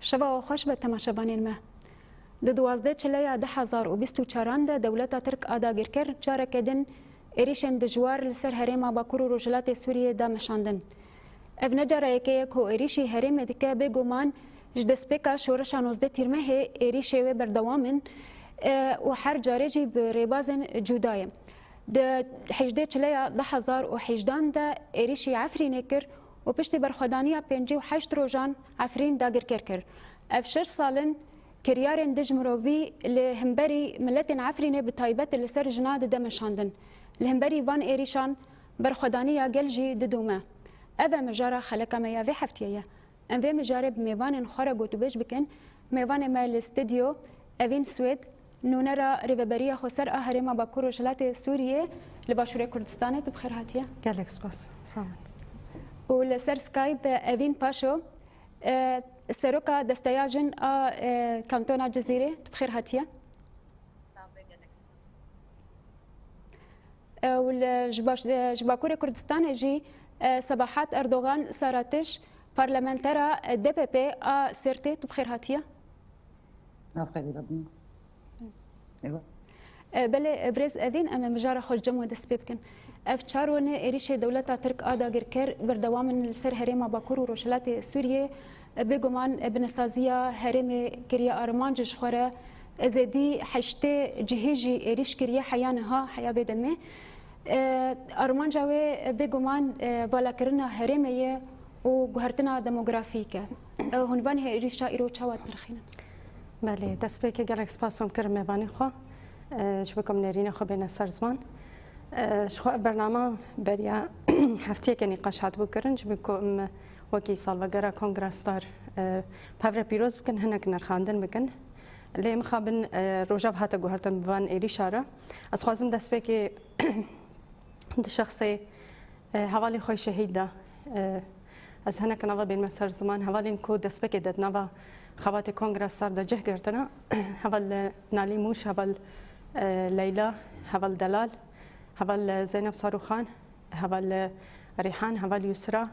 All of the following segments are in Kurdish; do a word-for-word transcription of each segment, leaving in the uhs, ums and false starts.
Şeva we xweş be temaşevanên me. Di duwazdeh çileya du hezar û bîst û çaran de dewleta Tirk a dagirker careke din êrîşên dijwar li ser herêma Bakur û Rojhilatê Sûriyê da meşandin. Ev ne cara yekê ye ku êrîşî herêmê dike, bêguman ji destpêka şoreşa nozdeh Tîrmehê êrîşê wê berdewam in, e, û her carê jî bi rêbazên cuda ye. Di hejdeh çileya du hezar û hejdan de êrîşî Efrînê kir û piştî berxwedaniya pêncî û heşt rojan Efrîn dagirker kir. Ev şeş sal in kiryarên dij mirovî li hemberî miletên Efrînê bi taybet li ser jina dide meşandin. Li hemberî van êrîşan berxwedaniya gel jî didome. Ev e mijara xeleka me ya vê heftiyê ye. Em vê mijarê bi mêvanên xwe re gotûbêj bikin. Mêvanê me li stûdyo Evîn Swêd, nûnera Rêveberiya Xweser a Herêma Bakur Rojhilatê Sûriyê li Başûrê Kurdistanê, tu bi xêr hatiye. Gelek spas. Sağ olun. Û li ser Skype Evîn Paşo, e, Seroka Desteya Jin a, e, Kantona Cizîrê, tu bi xêr hatiye. Sağ be, gelek spas. E, û li, ji baş-, e, ji Bakurê Kurdistanê jî, e, Sebahat Erdogan Saratiş, parlamentera, e, D P P a Sêrtê, tu bi xêr hatiye. Nav xêrê de bin. Eywa. E, belê, e, birêz Evîn, em ê mijara xwe ji cem we dest pê bikin. Ev çar roj êrîşê dewleta Tirk a dagirker berdewam in li ser herêma Bakur û Rojhilatê Sûriyê. E, bêguman, e, binesaziya herêmê kiriye armanc ji xwe re. Zêdî heştê cihê jî êrîş kiriye heya niha, heya vê demê. E, armanca wê, e, bêguman, e, valakirina herêmê ye û guhertina demografîk e. E, hûn van êrîşa îro çawa dinirxînin? Belê, destpêkê gelek spas hûn kirin mêvanî xwe. E, ji bo ku em nêrînê xwe bêne ser ziman. E, ji xwe ev bername beriya heftiyekê nîqaş hatibû kirin, ji bo ku em wekî salvegera Kongra Star, e, bi hev re pîroz bikin, hinek nirxandin bikin. Lê mixabin, e, rojav hate guhertin bi van êrîşa re. Ez xwazim destpêkê di şexsê, e, hevalê xwe şehîd de, e, ez hinek nava bênme ser ziman, hevalên ku destpêkê de di nava xebatê Kongra Star de cih girtine, heval Nalî Mûş, heval, e, Leyla, heval Delal, heval Zeynep Sarûxan, heval Rîhan, heval Yusra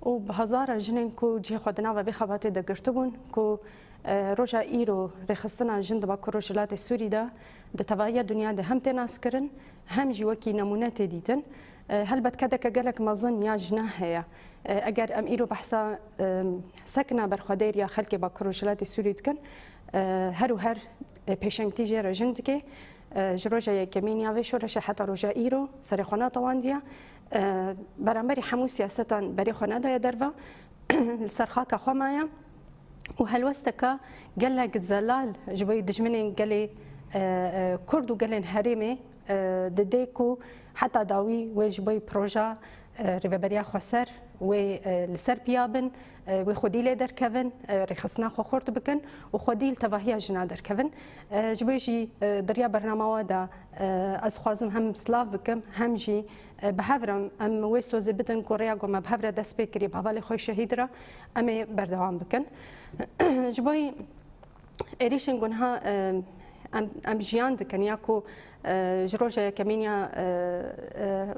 û bi hezara jinên ku cihê xwe di nava vê xebatê de girtibûn, ku, e, roja îro rêxistina jin di Bakur Rojhilatê Sûrî de di tevahiya dinya de hem tê naskirin, hem jî wekî nemûne tê dîtin. E, helbet kedeke gelek mezin ya jina heye. E, eger em îro behsa, e, sekna berxwedêr ya xelkê Bakur Rojhilatê Sûrî dikin, e, her û her, e, pêşengtî jê re jin dike. E, ji roja yekemîn ya vê şoreşê heta roja îro serê xwe natewandiye. E, beramberî hemû siyasetan berê xwe nedaye derve. Li ser xaka xwe maye û helwesteke gelek zelal ji bo dijminên gelê, e, e, Kurd û gelên herêmê, e, dide ku heta dawî wê ji bo proja, e, Rêveberiya Xweser wê, e, li ser piya bin, e, wê xwedî lê derkevin, e, rêxistina xwe xurt bikin û xwedî li tevahiya jina derkevin. E, ji bo jî, e, di riya bernama we de, e, ez xwazim hem silav bikim, hem jî, e, bi hev re em wê sozê bidin ku rêya ku me bi hev re dest pê kiriye, bi hevalê xwe şehîd re em ê berdewam bikin. Ji bo êrîşên ku niha, e, em, em jiyan dikin ya ku, e, ji roja yekemîn ya, e, e,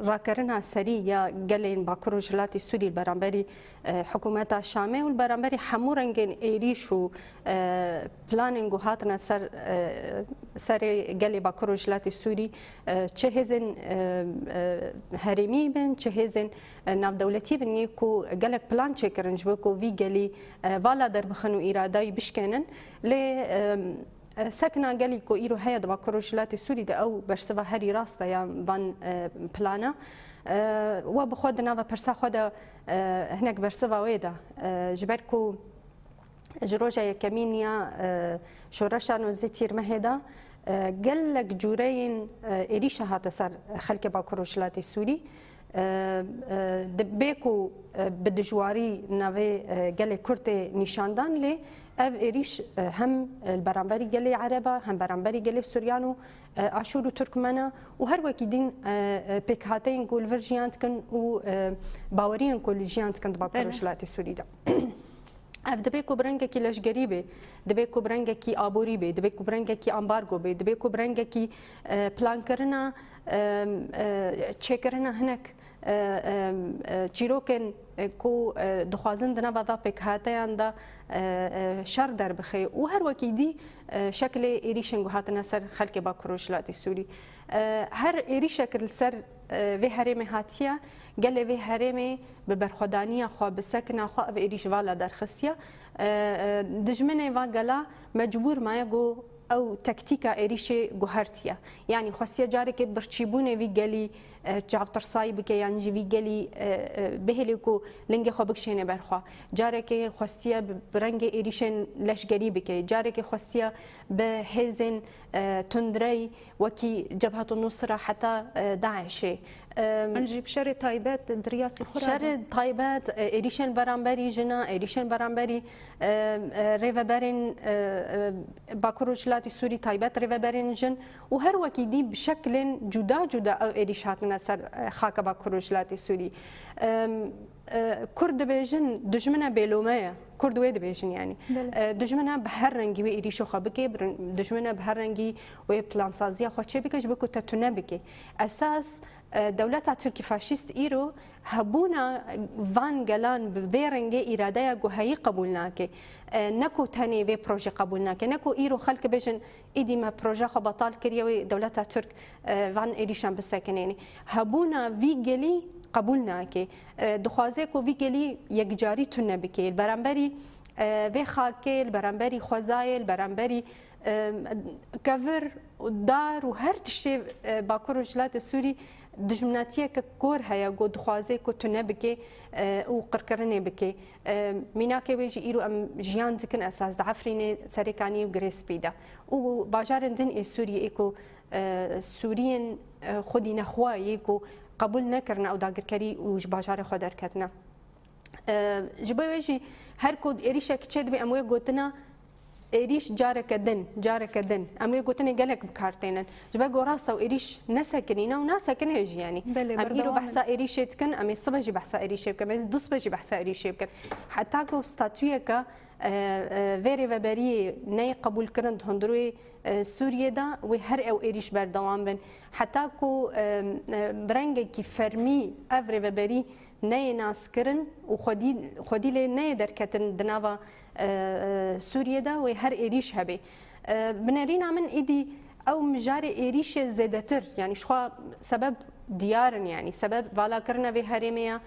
rakerina serî ya gelên Bakur û Rojhilatê Sûrî li beramberî, e, hikûmeta Şamê û li beramberî hemû rengên êrîş û, e, planên ku hatine ser, e, serê gelê Bakur û Rojhilatê Sûrî, e, çi hêzên, e, e, herêmî bin, çi hêzên, e, navdewletî bin, yê ku gelek plan çêkirin ji bo ku vî gelî, e, vala derbixin û îradayî bişkênin. Lê, e, e, sekna gelî ku îro heye di Bakur Rojhilatê Sûrî de, ew bersiva herî rast e ya van, e, plana. E, we bi xwe di nava pirsa xwe de, e, hinek bersiva wê de, e, ji ber ku ji roja yekemîn ya, e, şoreşa nozdeh Tîrmehê de, e, gelek cûreyên, e, êrîşa hate ser xelkê Bakur Rojhilatê Sûrî. E, e, di bê ku, e, bi dijwarî navê, e, gelê Kurd tê nîşandan, lê ev êrîş, e, hem, e, li beramberî gelê Ereba, hem beramberî gelê Suryan û, e, Aşûr û Turkmena û her wekî din, e, e, pêkhateyên ku li vir jiyan dikin û, e, baweriyên ku li jiyan dikin di Bakur Belê. Rojhilatê Sûrî de. Ev dibe ku bi rengekî leşgerî be, dibe ku bi rengekî aborî be, dibe ku bi rengekî ambargo be, dibe ku bi rengekî, e, plankirina, e, e, çêkirina hinek, e, e, e, çîrokên, e, ku, e, dixwazin di nava va pêkhateyan de, e, e, şer derbixe û her wekî dî, e, şeklê êrîşên ku hatine ser xelkê Bakur Rojhilatê Sûrî. E, her êrîşek li ser, e, vê herêmê hatiye, gelê vê herêmê bi berxwedaniya xwe, bi sekina xwe ev êrîş vala derxistiye. E, e, dijminê va gela mecbûr maye ku ew tektîka êrîşê guhertiye. Yanî xwestiye carekê birçîbûnê vî gelî, e, çavtirsayî bike yan jî vî gelî, e, e, bihêlê ku lingê xwe bikişêne ber xwe. Carekê xwestiye bi, bi rengê êrîşên leşgerî bike. Carekê xwestiye bi hêzên, e, tundreyî wekî Cebhetu Nusra heta, e, DAIŞê. Em, An jî bi şerê taybet di riyasî xwe re Şerê taybet, e, êrîşên beramberî jina, êrîşên beramberî, e, e, rêveberên, e, e, Bakur Rojhilatê Sûrî, taybet rêveberên jin û her wekî dî bi şeklên cuda cuda ew êrîş hatine ser, e, xaka Bakur Rojhilatê Sûrî. Em, e, Kurd dibêjin dijmine bêlome ye. Kurd wê dibêjin yanî. Belê. E, dijmine bi her rengî wê êrîşê xwe bike, bi rin-, dijmine bi her rengî wê plansaziya xwe çêbike ji bo ku te tune bike. Esas, e, dewleta Tirkî faşîst îro hebûna van gelan bi vê rengê îradeya ku heyî qebûl nake. E, ne ku tenê vê projê qebûl nake, ne ku îro xelk bêjin, Îdî me proje xwe betal kiriye, wê dewleta Tirk, e, van êrîşan bisekinêne. Hebûna vî gelî qebûl nake. E, dixwaze ku vî gelî yekcarî tune bike. Li beramberî, e, vê xakê, li beramberî xwezayê, li beramberî, e, kevir û dar û her tiştê, e, Bakur Rojhilatê Sûrî dijminatiyeke kor heye ku dixwaze ku tune bike, e, û qirkirinê bike. E, mînakê wê jî îro em jiyan dikin esas di Efrînê, Serêkaniyê û Girê Spî de. Û bajarên din ê Sûriyê ê ku, e, Sûriyên, e, xwedî nexwayî ku qebûl nekirine ew dagirkerî û ji bajarê xwe derketine. E, ji bo wê jî her ku êrîşek çêdibe em wê gotina êrîş careke din, careke din. Em wê gotinê gelek bi kar tênin. Ji ber ku rast e êrîş nesekinîne û nasekine jî yanî. Belê, Em îro berdewam in. behsa êrîşê dikin, em ê sibe jî behsa êrîşê bikin, em ê du sibe jî behsa êrîşê bikin. Heta ku statuyeke, e, e, vê rêveberiyê neyê qebûlkirin di hundirê, e, Sûriyê de, wê her ew êrîş berdewam bin. Heta ku, e, e, bi rengekî fermî ev rêveberî neyê naskirin û xwedî, xwedî lê neyê derketin di nava, e, e, Sûriyê de wê her êrîş hebe. E, bi nerîna min êdî ew mijarê êrîşê zêdetir, yanî ji xwe sebeb diyar in, yanî sebeb valakirina vê herêmê ya.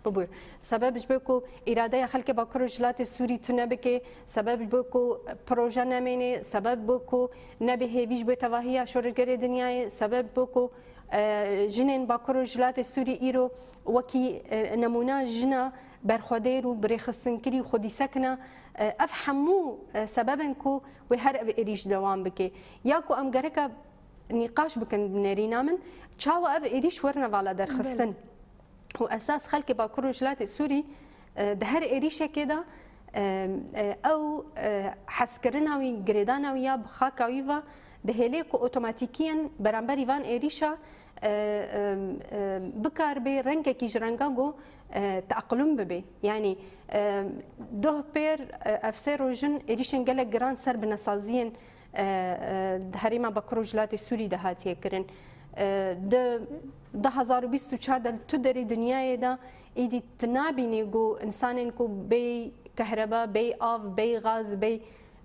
Bibûr. Sebeb ji bo ku îradeya xelkê Bakur Rojhilatê Sûrî tune bike, sebeb ji bo ku proje nemêne, sebeb bo ku nebe hêvî ji bo tevahiya şoreşgerê dinyayê, sebeb bo ku e, jinên Bakur Rojhilatê Sûrî îro wekî, e, nemûna jina berxwedêr û birêxistinkirî û xwedîsekina, e, ev hemû, e, sebeb in ku wê her ev êrîş dewam bike. Ya ku em gereke nîqaş bikin bi nerîna min, çawa ev êrîş werine vala derxistin? Belê. Û esas xelkê Bakur Rojhilatê Sûrî, e, di her êrîşekê de, e, e, ew, e, hezkirina wî, girêdana wî ya bi xaka wî ve dihêle ku otomatîkiyen beramberî van êrîşa, e, e, e, bikaribe rengekî ji renga ku, e, teeqlûm bibe. Yanî, e, doh pêr, e, ev sê rojin êrîşên gelek giran ser binesaziyên e, e, di herêma Bakur Rojhilatê Sûrî de hatiye kirin. E, di du hezar û bîst û çar de li tu derê dinyayê de êdî tu nabînî ku însanên ku bêy kehreba, bêy av, bêy gaz, bêy,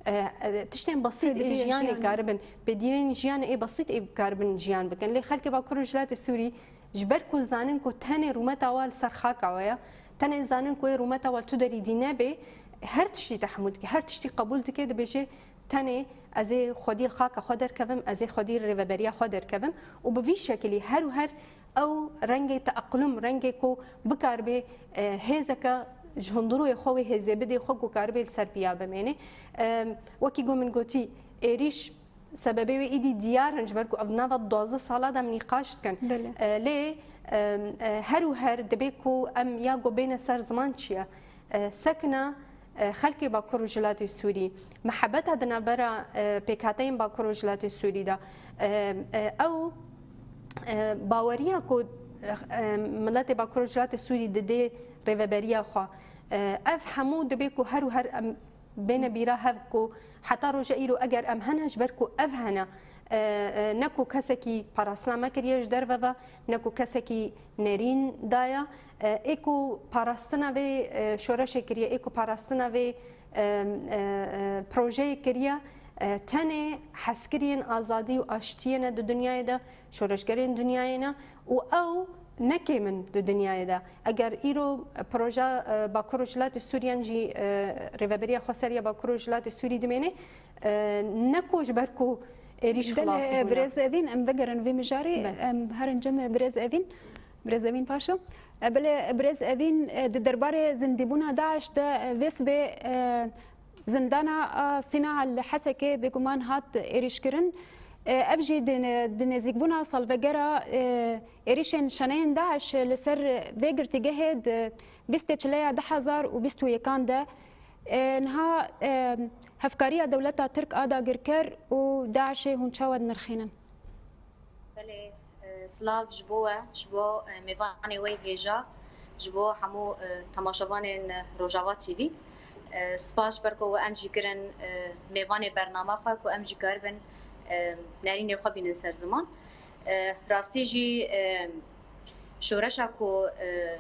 e, e, tiştên besît ê Pêdiviyên jiyanê jiyanê. karibin, pêdiviyên jiyanê ê besît ê karibin jiyan bikin. Lê xelkê Bakur Rojhilatê Sûrî ji ber ku zanin ku tenê rûmeta wa li ser xaka we ye, tenê zanin ku ê rûmeta wa li tu derî dî nebe, her tiştî tehemûl dike, her tiştî qebûl dike, dibêje, Tenê ez ê xwedî li xaka xwe derkevim, ez ê xwedî li rêveberiya xwe derkevim û bi vî şekilî her û her ew rengê teeqlûm, rengê ku bikaribe, e, hêzeke ji hundirûyê xwe wê hêzê bidê xwe ku karibe li ser piya bimêne. E, wekî ku min gotî, êrîş sebebê wê îdî diyar in, ji ber ku ev nava duwazdeh sala de em nîqaş dikin. Belê. E, lê, e, e, her û her dibe ku em ya ku bêne ser ziman çi ye? E, sekna, e, xelkê Bakur Rojhilatê Sûrî, mihebeta di navbera, e, pêkhateyên Bakur Rojhilatê Sûrî de, e, e, ew, e, baweriya ku, e, e, miletê Bakur Rojhilatê Sûrî didê rêveberiya xwe, e, ev hemû dibe ku her û her em bêne bîra hev ku heta roja îro eger em hene, ji ber ku ev hene, e, e, ne ku kesekî parastina me kiriye ji derve ve, ne ku kesekî nerîn daye. E, ê ku parastina vê, e, şoreşê kiriye, ê ku parastina vê, e, e, e, projeyê kiriye, e, tenê hezkiriyên azadî û aştiyê ne di dinyayê de, şoreşgerên dinyayê ne û ew ne kêm in di dinyayê de. Eger îro proje, e, Bakur û Rojhilatê Sûrî yan jî, e, Rêveberiya Xweseriya Bakur û Rojhilatê Sûrî dimêne, e, ne ku ji ber ku êrîş xilas bûne. Belê, e, birêz Evîn, em vegerin vê mijarê, em herin cem birêz Evîn. Birêz Evîn Paşo. E, belê, birêz Evîn, e, di derbarê zindîbûna DAIŞ de, e, vê sibê, e, zindana a Sîna li Hesekê bêguman hat êrîşkirin. E, ev jî di ne-, di nêzîkbûna salvegera, e, êrîşên şaneyên DAIŞ li ser vê girtîgehê di bîstê çileya du hezar û bîst û yekan de, e, niha, e, hevkariya dewleta Tirk a dagirker û DAIŞê hûn çawa dinirxînin? Belê, e, silav ji bo we, ji bo, e, mêvanê we yê hêja, ji bo hemû, e, temaşevanên, e, Rojava T V. E, spas ji ber ku we em jî kirin, e, mêvanê bernama xwe ku em jî karibin, e, nerînê xwe bînin ser ziman. E, rastî jî, e, şoreşa ku, e,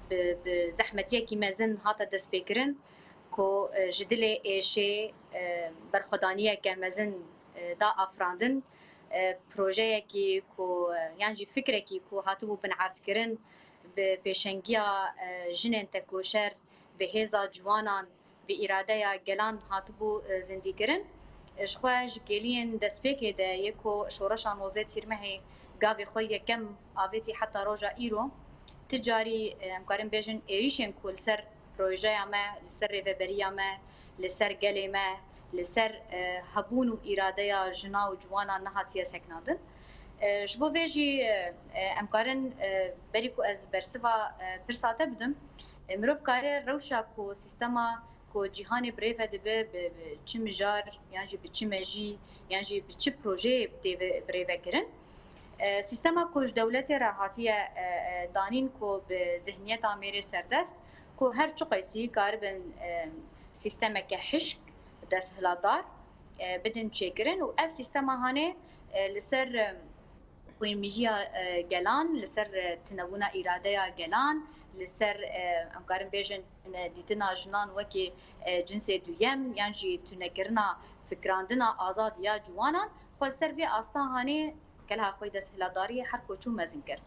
bi, bi zehmetiyekî mezin hate destpêkirin, ku, e, ji dilê êşê, e, berxwedaniyeke mezin, e, da afirandin, e, projeyekî ku, e, yan jî fikrekî ku hatibû binerdkirin, bi pêşengiya, e, jinên tekoşer, bi hêza ciwanan, bi îradeya gelan hatibû, e, zindîkirin. E, ji xwe ji kêliyên destpêkê de yê ku şoreşa nozdeh Tîrmehê gavê xwe yekem avêtî heta roja îro, ti carî, e, em karin bêjin êrîşên ku li ser projeya me, li ser rêveberiya me, li ser gelê me, li ser, e, hebûn û îradeya jina û ciwanan nehatiye sekinandin. E, ji bo vê jî, e, e, em karin, e, berî ku ez bersiva, e, pirsa te bidim, e, mirov kare rewşa ku sîstema ku cîhanê bi rê ve dibe, bi, bi çi mijar, yan jî bi çi mejî, yan jî bi çi projeyê tê ve-, bi rê ve kirin. E, sîstema ku ji dewletê re hatiye, e, e, danîn ku bi zihniyeta mêrê serdest, ku her çiqeysî karibin, e, sîstemeke hişk, desthilatdar, e, bidin çêkirin û ev sîstema hanê, e, li ser, e, xwînmijiya, e, gelan, li ser, e, tunebûna îradeya gelan, li ser, e, em karin bêjin, e, dîtina jinan wekî, e, cinsê duyem, yan jî tunekirina fikrandina azad ya ciwanan, xwe li ser vê asta hanê keleha xwe yê desthilatdariyê her ku çû mezin kir.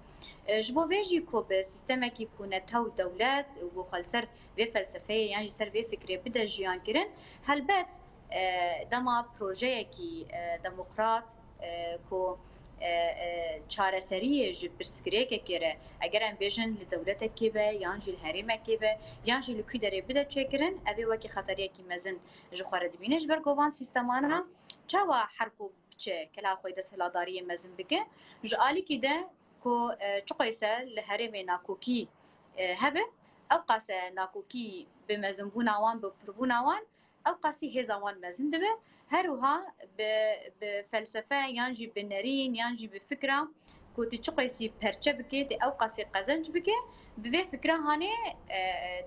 E, ji bo vê jî ku bi sîstemekî ku netew dewlet û ku xwe li ser vê felsefeyê yan jî ser vê fikrê bide jiyan kirin, helbet, e, dema projeyekî, e, demokrat, e, ku, e, e, çareseriyê ji pirsgirêkekê re, eger em bêjin li dewletekê be, yan jî li herêmekê be, yan jî li ku derê bide çêkirin, ev ê wekî xeteriyekî mezin ji xwe re dibîne. Ji ber ku van sîstemana çawa her ku biçe kela xwe yê desthilatdariyê mezin bike, ji alîkî de ku, e, çiqeyse li herêmê nakokî, e, hebe, ew qase nakokî bi mezinbûna wan, bi pirbûna wan, ew qasî hêza wan mezin dibe. Her wiha bi, bi felsefe yan jî bi nerîn yan jî bi fikra ku tu çiqeysî perçe bike, tu ew qasî qezenc bike, bi vê fikra hanê, e,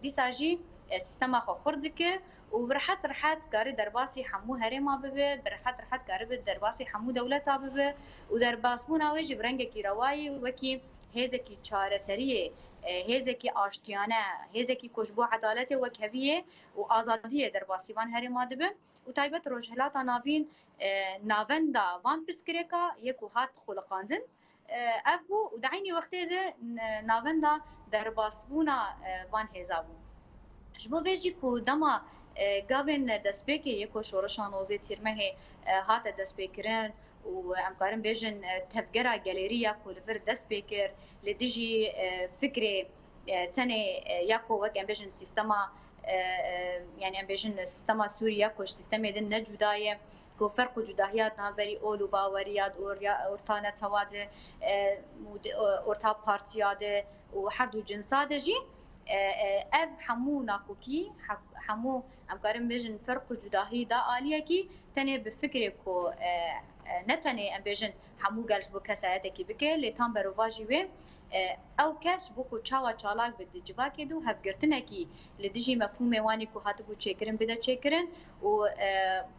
dîsa jî, e, sîstema xwe xurt dike û bi rehet rehet kare derbasî hemû herêma bibe, bi rehet rehet karibe derbasî hemû dewleta bibe û derbasbûna wê jî bi rengekî rewayî wekî hêzekî çareseriyê, e, hêzekî aştiyane, hêzekî ku ji bo edaletê, wekheviyê û azadiyê derbasî van herêma dibe û taybet Rojhilata Navîn, e, navenda van pirsgirêka yê ku hat xuliqandin, e, ev bû û di eynî wextê de n-, navenda derbasbûna, e, van hêza bû. Ji bo vê jî ku dema, e, gavên destpêkê yê ku şoreşa nozê Tîrmehê, e, hate destpêkirin û em karin bêjin, e, tevgera gelêrî ya ku li vir dest pê kir, li dijî, e, fikrê, e, tenê, e, ya ku wek em bêjin sîstema, e, e, yanî em bêjin sîstema Sûrî ya ku ji sîstemê din ne cuda ye, ku ferq û cudahiya di navberî ol û bawerî ya di orya-, orta netewa de, e, û di, e, orta partiya de û her du cinsa de jî, e, e, ev hemû nakokî, he-, hemû em karin bêjin ferq û cudahî da aliyekî tenê bi fikrê ku, e, e, ne tenê em bêjin hemû gel ji bo kesayetekî bike, lê tam berovajî wê, e, ew kes ji bo ku çawa çalak be di civakê de û hevgirtinekî li dijî mefhûmê wanî ku hatibû çêkirin bide çêkirin û, e,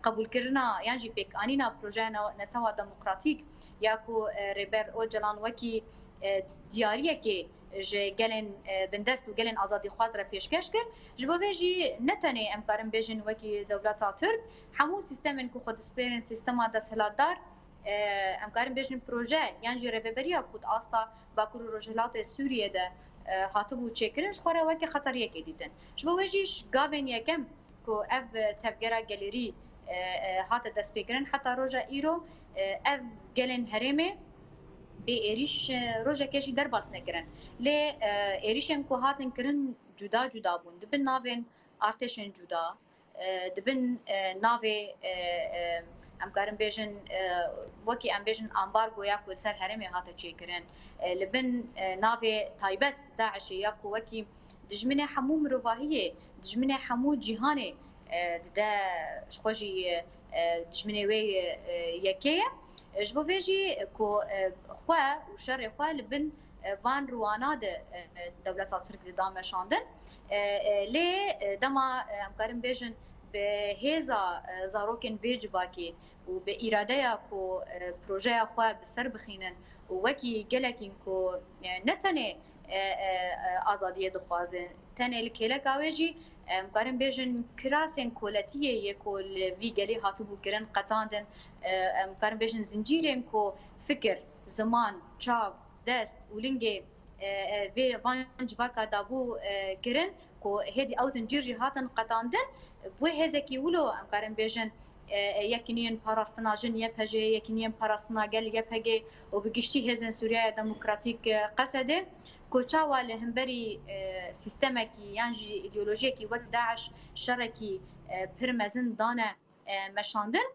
qebûlkirina yan jî pêkanîna projeya ne-, netewa demokratîk ya ku, e, Rêber Ocalan wekî, e, diyariyekê ji gelên, e, bindest û gelên azadîxwaz re pêşkeş kir. Ji bo vê jî ne tenê em karin bêjin wekî dewleta Tirk, hemû sîstemên ku xwe dispêrin sîstema desthilatdar, e, em karin bêjin proje yan jî rêveberiya ku di asta Bakur û Rojhilatê Sûriyê de, e, hatibû çêkirin, ji xwe re weke xeteriyekê dîtin. Ji bo vê jî ş-, gavên yekem ku ev, e, tevgera gelêrî, e, e, hate destpêkirin heta roja îro, e, ev gelên herêmê bê êrîş, e, rojeke jî derbas nekirin. Lê, e, êrîşên ku hatin kirin cuda cuda bûn. Di bin navên artêşên cuda, e, di bin, e, navê, e, e, em karin bêjin, e, wekî em bêjin ambargoya ku li ser herêmê hate çêkirin, e, li bin, e, navê taybet DAIŞê ya ku wekî dijminê hemû mirovahiyê, dijminê hemû cîhanê, e, dide ji xwe jî, e, dijminê wê, e, yekê ye. E, ji bo vê jî ku, e, xwe û şerê xwe li bin, e, van rûwana de, e, dewleta Tirk dida meşandin. E, e, lê, e, dema, e, em karin bêjin bi hêza, e, zarokên vê civakê û bi îradeya ku, e, projeya xwe bi ser bixînin û wekî gelekîn ku, e, ne tenê, e, e, e, azadiyê dixwazin, tenê li kêleka wê jî, e, em karin bêjin kirasên koletiyê yê ku li vî gelî hatibû kirin qetandin, e, em karin bêjin zincîrên ku fikir, ziman, çav, dest û lingê, e, e, vê van civaka dabû, e, kirin ku hêdî ew zincîr jî hatin qetandin, bi wê hêzekî wilo em karin bêjin, e, e, Yekîniyên Parastina Jin, Y P J, Yekîniyên Parastina Gel, Y P G, û bi giştî hêzên Sûriyaya Demokratîk, e, Qesedê, ku çawa li hemberî, e, sîstemekî yan jî îdeolojiyekî wek DAIŞ şerekî, e, pir mezin dane, e, meşandin.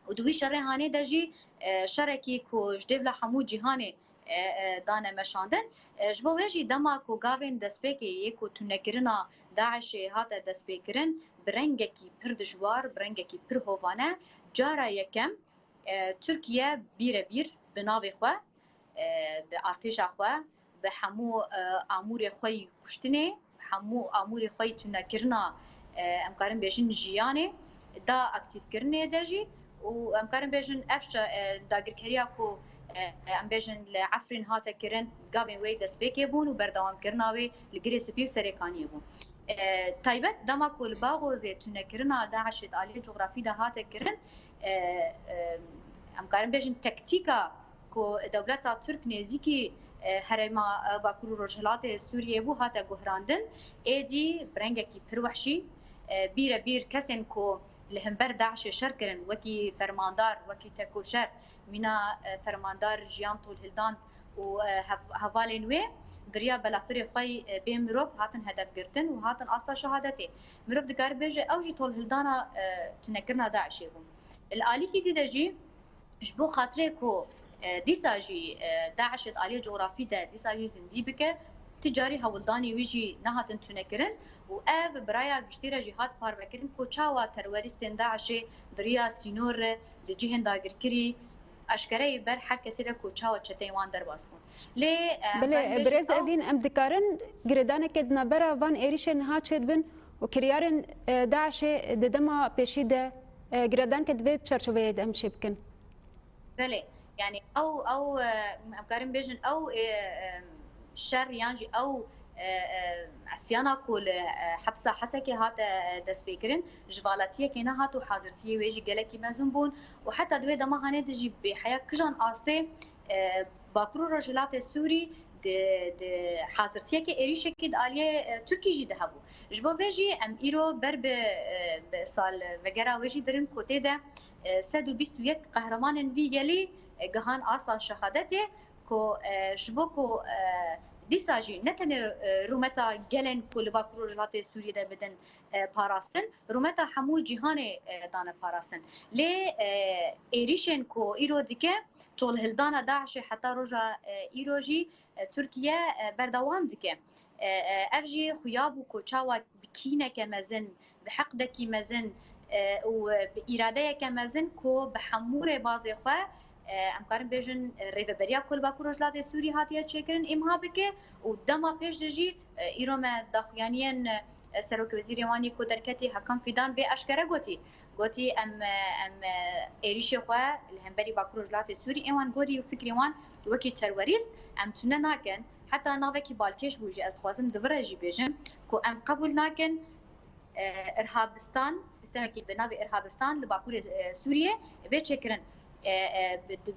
Û di wî şerê hanê de jî, e, şerekî ku ji dêvla hemû cîhanê, e, e, dane meşandin. E, ji bo wê jî dema ku gavên destpêkê yê ku tunekirina DAIŞê hate destpêkirin, bi rengekî pir dijwar, bi rengekî pir hovane, cara yekem, e, Tirkiye bîrebîr bi navê xwe, e, bi artêşa xwe, bi hemû, e, amûrê xwe yî kuştinê, bi hemû amûrê xwe yî tunekirina, e, em karin bêjin jiyanê, da aktîfkirinê de jî û em karin bêjin ev şe-, e, dagirkeriya ku, e, em bêjin li Efrîn hate kirin, gavên wê destpêkê bûn û berdewamkirina wê li Girê Spî û Serêkaniyê bû. E, taybet dema ku li Baxozê tunekirina DAIŞê di aliyê cografî de hate kirin, e, e, em karin bêjin tektîka ku dewleta Tirk nêzîkî, e, herêma, e, Bakur û Rojhilatê Sûriyê bû, hate guhrandin. Êdî bi rengekî pir wehşî, e, bîrebîr kesên ku li hember DAIŞê şer kirin, wekî fermandar, wekî tekoşer, mîna, e, fermandar Jiyan Tolhildan û, e, hev-, hevalên wê, di riya belafirê xwe yî, e, bê mirov hatin hedefgirtin û hatin asta şehadetê. Mirov dikare bêje ew jî tolhildana, e, tunekirina DAIŞê bûn. Li alîkî dî de jî, ji bo xatirê ku, e, dîsa jî, e, DAIŞ di aliyê cografî de dîsa jî zindî bike, ti carî hewldanî wî jî nehatin tunekirin û ev bi raya giştî re jî hat parvekirin ku çawa terorîstên DAIŞê di riya sînor re di cihên dagirkirî eşkere yî ber her kesê re ku çawa çeteyên wan derbas bûn. Lê, e, Belê, em birêz bêjin, ew Evîn, em dikarin girêdaneke di navbera van êrîşên niha çêdibin û kiryarên, e, DAIŞê di dema pêşî de, e, girêdaneke di vê çarçoveyê de em çê bikin? Belê, yani ew, ew, e, em karin bêjin ew, e, e, şer yan jî ew, e, e, esyana ku li, e, hepsa Hesekê hate, e, destpêkirin, ji valetiyekê nehat û hazirtiyê wê jî gelekî mezin bûn û heta di wê dema hanê de jî bêheya kijan astê, e, Bakur û Rojhilatê Sûrî di, di hazirtiyeke êrîşekê di aliyê, e, Tirkî jî de hebû. Ji bo vê jî em îro ber bi, e, bi sal vegera wê jî dirin ku tê de, e, sed û bîst û yek qehremanên vî gelî, e, gihan asta şehadetê ku, e, ji bo ku, e, dîsa jî ne tenê, e, rûmeta gelên ku li Bakur û Rojhilatê Sûriyê de bidin, e, parastin, rûmeta hemû cîhanê, e, dane parastin. Lê, e, êrîşên ku îro dike, tolhildana DAIŞê heta roja, e, îro jî, e, Tirkiye, e, berdewam dike. E, e, ev jî xuya bû ku çawa bi kîneke mezin, bi heqdekî mezin, e, û bi îradeyeke mezin ku bi hemû rêbazê xwe, e, em karin bêjin, e, rêveberiya ku li Bakur Rojhilatê Sûrî hatiye çêkirin, îmha bike û dema pêş de jî, e, îro me daxuyaniyên, e, Serokwezîrê wan yê ku derketî Hakan Fîdan vê eşkere gotî. Gotî, em, e, em, e, êrîşê xwe li hemberî Bakur Rojhilatê Sûrî ên wan gorî û fikrê wan wekî terorîst em tune nakin. Heta navekî balkêş bû jî, ez dixwazim di vir re jî bêjim ku em qebûl nakin, e, irhabistan, sîstemekî bi navê irhabistan li Bakurê, e, Sûriyê bê çêkirin. E, e, bi, di,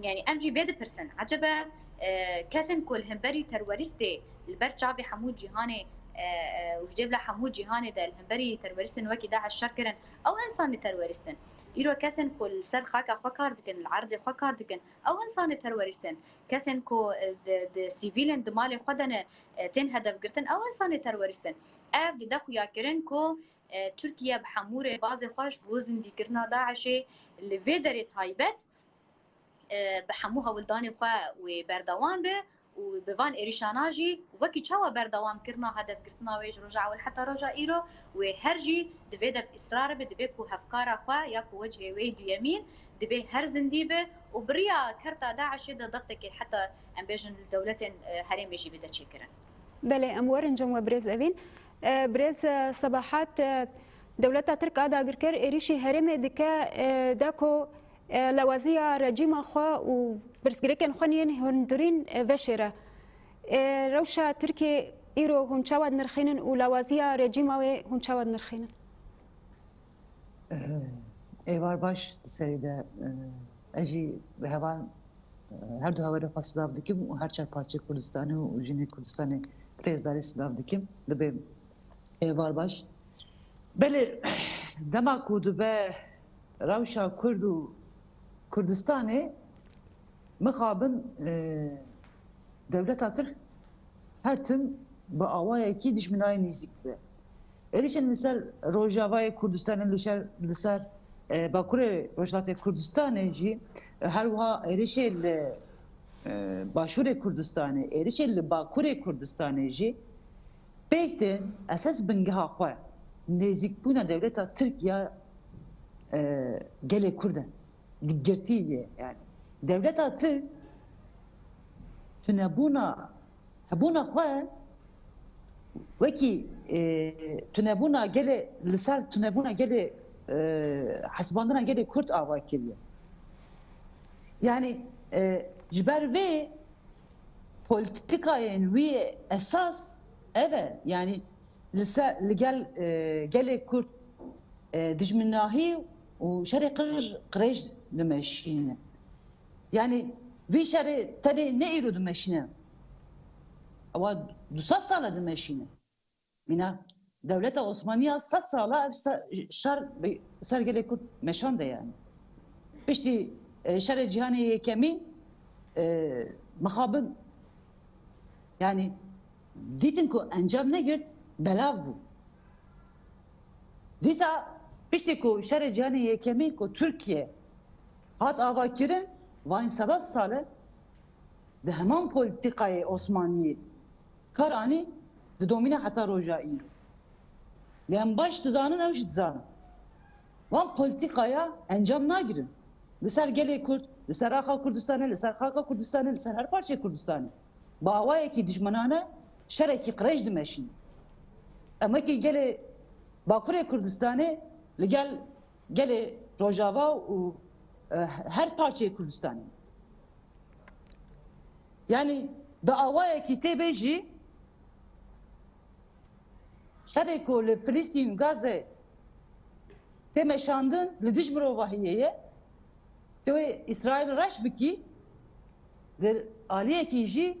yanî em jî bê dipirsin, ecebe, e, kesên ku li hemberî terorîstê li ber çavê hemû cîhanê, e, e, û ji cêvla hemû cîhanê de li hemberî terorîstên wekî DAIŞ şer kirin, ew însanê terorîst in. Îro kesên ku li ser xaka xwe kar dikin, li erdê xwe kar dikin, ew însanê terorîst in. Kesên ku, e, di, di sivîlên di malê xwe de ne, e, tên hedefgirtin, ew însanê terorîst in. Ev dide xuyakirin ku, e, Tirkiye bi hemû rêbazê xwe ji bo zindîkirina DAIŞê li vê derê taybet, e, bi hemû hewldanê xwe wê berdewam be û bi van êrîşana jî wekî çawa berdewam kirina hedefgirtina wê ji roja ewil heta roja îro, wê her jî divê de bi îsrar be, divê ku hevkara xwe ya ku wecihê wê duyemîn divê her zindî be û bi riya kerta DAIŞê de dextekê heta em bêjin li dewletên, e, herêmê jî bide çêkirin. Belê, em werin cem we birêz Evîn. E, birêz, e, Sebahat, e, dewleta Tirk a dagirker êrîşî herêmê dike, e, da ku, e, lawaziya rejîma xwe û pirsgirêkên xwe yên hundirîn, e, veşêre. E, rewşa Tirkiyê îro hûn çawa dinirxînin û lawaziya rejîma wê hûn çawa dinirxînin? Eh, êvar baş di serê de, eh, ez jî bi heval, eh, her du hevalê xwe silav dikim û her çar parçeyê Kurdistanê û jinê Kurdistanê rêzdarî silav dikim. Dibê êvar baş. Belê, dema ku dibe rewşa Kurd û Kurdistanê, mixabin, e, dewleta Tirk her tim bi awayekî dijminayê nêzîk dibe. Êrişên li ser Rojavayê Kurdistanê, li şer, li ser, e, Bakurê Rojhilatê Kurdistanê jî, e, her wiha êrişê li, e, Başûrê Kurdistanê, êrişê li Bakurê Kurdistanê jî pêk tên esas bingeha xwe nêzîkbûna dewleta Tirk ya, e, gelê Kurd e. Di girtî ye, yani. Dewleta Tirk tunebûna, hebûna xwe wekî, e, tunebûna gelê, li ser tunebûna gelê, e, hesibandina gelê Kurd ava kiriye. Yani, e, ji ber vê polîtîkayên wî esas ev e. Yani, li ser, li gel, e, gelê Kurd, e, dijminahî û şerê qir-, qirêj dimeşîne. Yani, vî şerê tenê ne îro dimeşîne. Ewa du sed sal e dimeşîne. Mîna dewleta Osmaniya sed sal e ev se-, şer bi ser gelê Kurd meşande yani. Piştî, e, şerê cîhanê yekemîn, e, mixabin, yani, dîtin ku encam negirt, belav bû. Dîsa piştî ku şerê cîhanê yekemîn ku Tirkiye hat avakirin, van sedan sal e, di heman polîtîkayê Osmaniyê kar anî, didomîne heta roja îro. Lê em baş dizanin, ew jî dizanin. Van polîtîkaya encam nagirin. Li ser gelê Kurd, li ser axa Kurdistanê, li ser xaka Kurdistanê, li ser her parçeyê Kurdistanê. Bi awayekî dijminane şerekî qirêj dimeşînin. Em wekî gelê Bakurê Kurdistanê li gel gelê Rojava û, e, her parçeyê Kurdistanê. Yani bi awayekî tê bê jî şerê ku li Filistîn, Gaze tê meşandin li dij mirovahiyê ye. Tu wê Îsraîl reş bikî, di aliyekî jî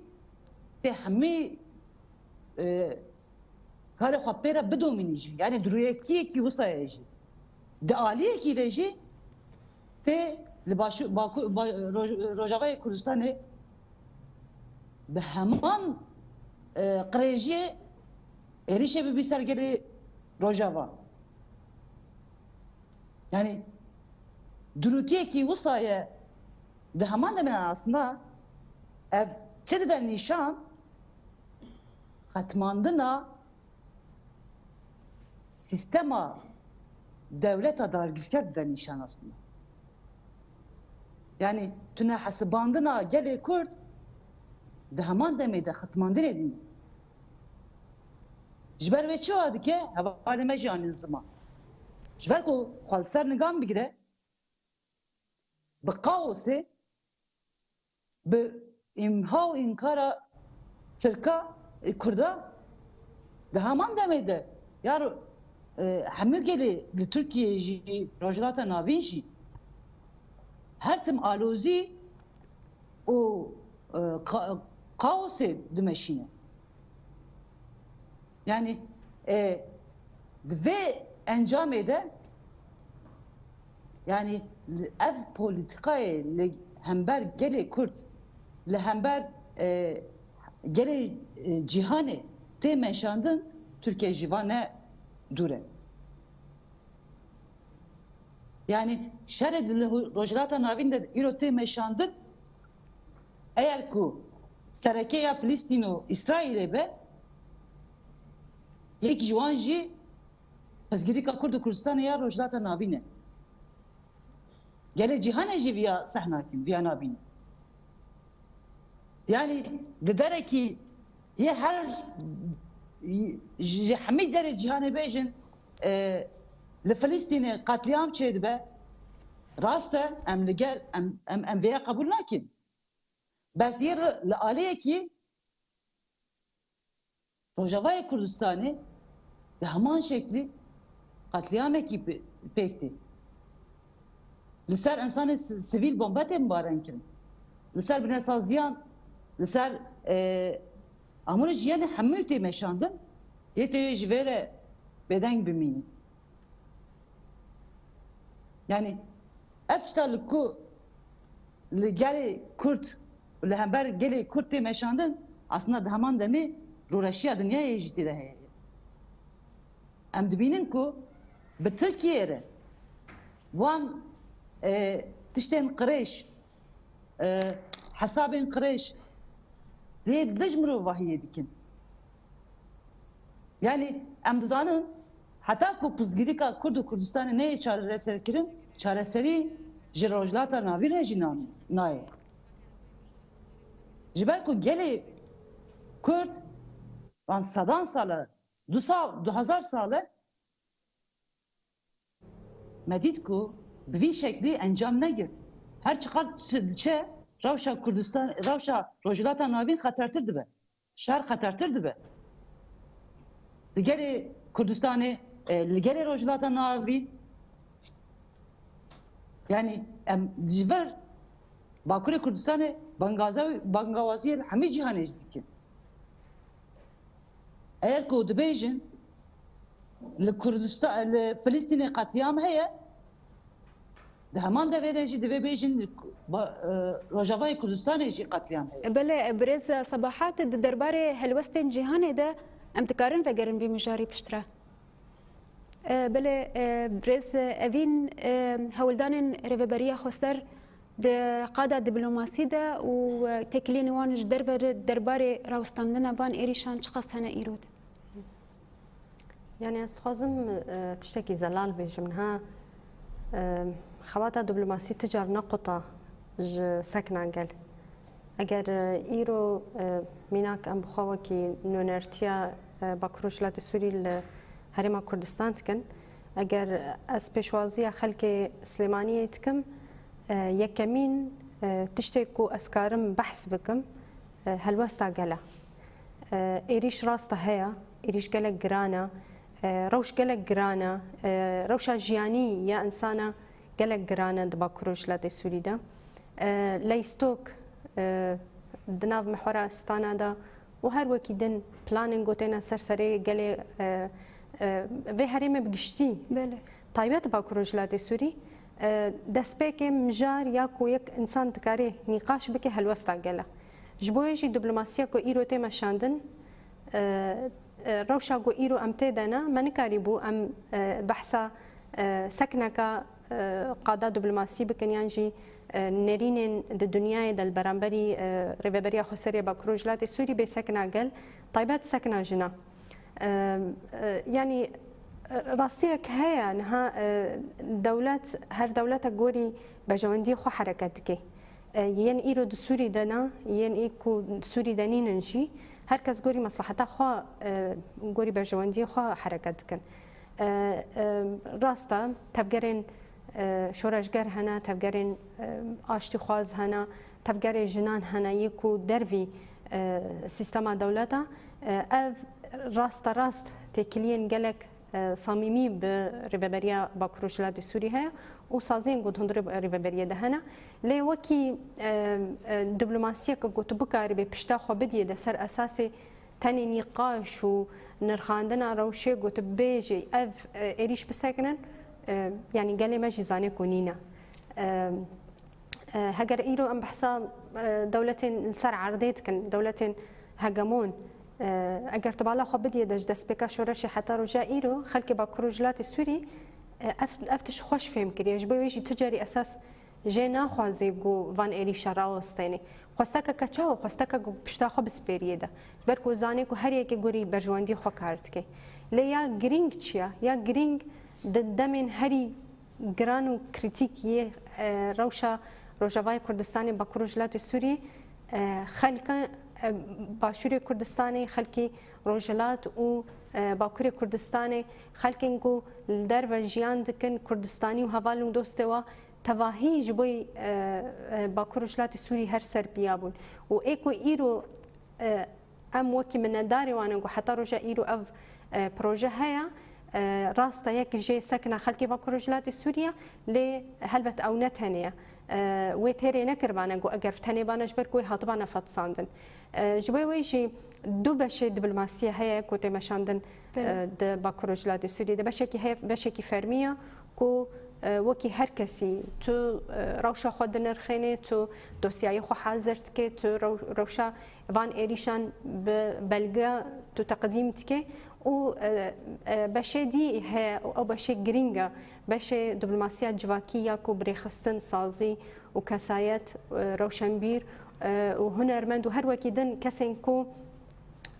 tê hemî, e, karê xwe pê re bidomînî jî. Yani di rûyekiyekî wisa ye jî. Di aliyekî de jî tê li Başû-, Baku-, Ba-, Roj-, Rojavayê Kurdistanê bi heman, e, qirêjiyê êrîşê bibî ser gelê Rojava. Yani, durûtiyekî wisa ye di heman demê de aslında ev çi dide nîşan? Xetmandina sîstema dewleta dagirker dide nîşan aslında. Yani tune hesibandina gelê Kurd di heman demê de xitmandinê dîne. Ji ber wê çi wa dike? Hevalê me jî anîn ziman. Ji ber ku xwe li ser nigan bigire, bi kaosê, bi îmha û înkara Tirka, e, Kurda, di heman demê de ya ro-, e, hemû gelê li Tirkiyeyê jî, Rojhilata Navîn jî her tim alozî û, e, ka-, kaosê dimeşîne. Yani, e, di vê encamê de, yani, ev polîtîkayê li hember gelê Kurd, li hember, e, gelê, e, cîhanê tê meşandin, Tirkiye ji van ne dûr e. Yani şerê di li Rojhilata Navîn de îro tê meşandin, eger ku sereke ya Filistîn û Îsraîlê be, yek ji wan jî pirsgirêka Kurd û Kurdistanê ya Rojhilata Navîn e. Gelê cîhanê jî viya sehna kin, viya nabînin. Yani di derekî yê her, ji hemî derê cîhanê bêjin, e, li Filistînê qetlîam çêdibe, rast e, em li gel, em, em, em vêya qebûl nakin. Bes yê re-, li aliyekî Rojavayê Kurdistanê di heman şeklî qetlîamekî pê-, pêk tê. Li ser insanê si-, sivîl bombe tê mibarenkirin. Li ser binesaziyan, li ser, e, amûrê jiyanê hemû tê meşandin, yê tê ji vê re bêdeng bimînin. Yani ev tişta li ku li gelê Kurd û li hember gelê Kurd tê meşandin, aslında di heman demê rûreşiya dinyayê jî tê de heye. Em dibînin ku bi Tirkiyeyê re wan, e, tiştên qirêj, e, hesabên qirêj, lê dij mirovahiyê dikin. Yani em dizanin heta ku pirsgirêka Kurd û Kurdistanê neyê çareserkirin, çareserî ji Rojhilata Navîn re jî nan-, nayê. Ji ber ku gelê Kurd van sedan sal e, du sal, du hezar sal e, me dît ku bi vî şeklî encam negirt. Her çiqas çi diçe, rewşa Kurdistan, rewşa Rojhilata Navîn xetertir dibe. Şer xetertir dibe. Li gelê Kurdistanê, e, li gelê Rojhilata Navîn, yani em ji vir Bakurê Kurdistanê bangaza-, bangawaziyê li hemî cîhanê jî dikin. Eger ku dibêjin li Kurdistan, li Filistînê qetlîam heye, di heman devê de jî divê bêjin li Ku-, ba-, e, Rojavayê Kurdistanê jî qetlîam heye. Belê, birêz Sebahat, di derbarê helwestên cîhanê de em dikarin vegerin vî mijarî piştre. E, belê, e, birêz Evîn, e, hewldanên Rêveberiya Xweser di qada diplomasî de û, e, têkiliyên wan ji derve re derbarê rawestandina van êrîşan çiqas hene îro de? Yani ez dixwazim, e, tiştekî zelal bêjim. Niha, e, xebata diplomasî ti car nequta ji sekna gel. Eger, e, îro, e, mînak em bi xwe wekî nûnertiya, e, Bakur Rojhilatê Sûrî li Herêma Kurdistan dikin, eger ez pêşwaziya xelkê Silêmaniyê dikim, e, yekemîn, e, tiştê ku ez karim behs bikim, e, helwesta gel e. E, êrîş rast e heye, êrîş gelek giran e, e, rewş gelek giran e, e, rewşa jiyanî ya insana gelek giran e di Bakur Rojhilatê Sûrî de. E, leyîstok, e, di nav mihwera Îstana de û her wekî din planên ku têne ser serê gelê, e, e, vê herêmê bi giştî, Belê. Taybet Bakur Rojhilatê Sûrî, e, destpêkê mijar ya ku yek însan dikarê nîqaş bike helwesta gel e. Ji bo yê jî diplomasiya ku îro tê meşandin, e, e, rewşa ku îro em tê de ne, me nikarîbû em, e, behsa, e, sekneka, e, qada diplomasî bikin yan jî, e, nerînên di dinyayê de li beramberî, e, Rêveberiya Xweserê Bakur Rojhilatê Sûrî bê sekna gel, taybet sekna jinan. E, e, yanî Rastiyek heye, niha, e, dewlet, her dewletek gorî berjewendiyê xwe hereket dike. E, yên îro di Sûrî de ne, yên î ku di Sûrî de nînin jî, her kes gorî mesleheta xwe, e, gorî berjewendiyê xwe hereket dikin. E, e, rast e, tevgerên, e, şoreşger hene, tevgerên, e, aştîxwaz hene, tevgerê jinan hene, yê ku dervî, e, sîstema dewleta, e, ev rasterast têkiliyên gelek e, samîmî bi Rêveberiya Bakur û Rojhilatê Sûrî heye û saziyên ku di hundirê rêveberiyê de hene. Lê wekî, e, e, diplomasiyeke ku tu bikaribê pişta xwe bidiyê de ser esasê tenê nîqaş û nirxandina rewşê ku tu bêjî ev, e, êrîş bisekinin, e, yanî gelê me jî zanê ku nîne. E, E, heger îro em behsa, e, dewletên li ser erdê dikin, dewletên hegemon, e, eger tu bala xwe bidiyê de ji destpêka şoreşê heta roja îro, xelkê Bakur Rojhilatê Sûrî, e, ev, ev tişt xweş fêm kiriye. Ji bo wê jî tu carî esas jê naxwaze ku van êrîşa rawestêne. Xwestekeke çawa? Xwesteke ku pişta xwe bispêriyê de. Ji ber ku zanê ku her yekê gorî berjewendiyê xwe kar dike. Lê ya girîng çi ya? Ya girîng di demên herî giran û krîtîk yê, e, rewşa Rojavayê Kurdistanê, Bakur Rojhilatê Sûrî, e, xelka, e, Başûrê Kurdistanê, xelkê Rojhilat û, e, Bakurê Kurdistanê, xelkên ku li derve jiyan dikin, Kurdistanî û heval û dostê wa tevahî ji bo, e, e, Bakur Rojhilatê Sûrî her ser piya bûn. Û ê ku îro, e, Em wekî minedarê wan in ku heta roja îro ev, e, proje heye. E, rast e, yek jê sekina xelkê Bakur Rojhilatê Sûriye, lê helbet ew ne tenê ye. E, wê têrê nekiribane ku eger tenê bane ji ber ku wê hatibane fetisandin. E, ji bo wê jî du beşê diplomasiyê heye ku tê meşandin, Belê. e, di Bakur Rojhilatê Sûriyê de. Beşekî heye, beşekî fermî ye. Ku, e, wekî her kesî tu, e, rewşa xwe dinirxênê, tu dosyayê xwe hazir dikê, tu rew-, rewşa van êrîşan bi belge tu teqdîm dikê û, e, e, beşê dî heye û ew beşê girîng e, beşê diplomasiya civakî ya ku bi rêxistin, sazî û kesayet, e, rewşenbîr, e, û hunermend û her wekî din kesên ku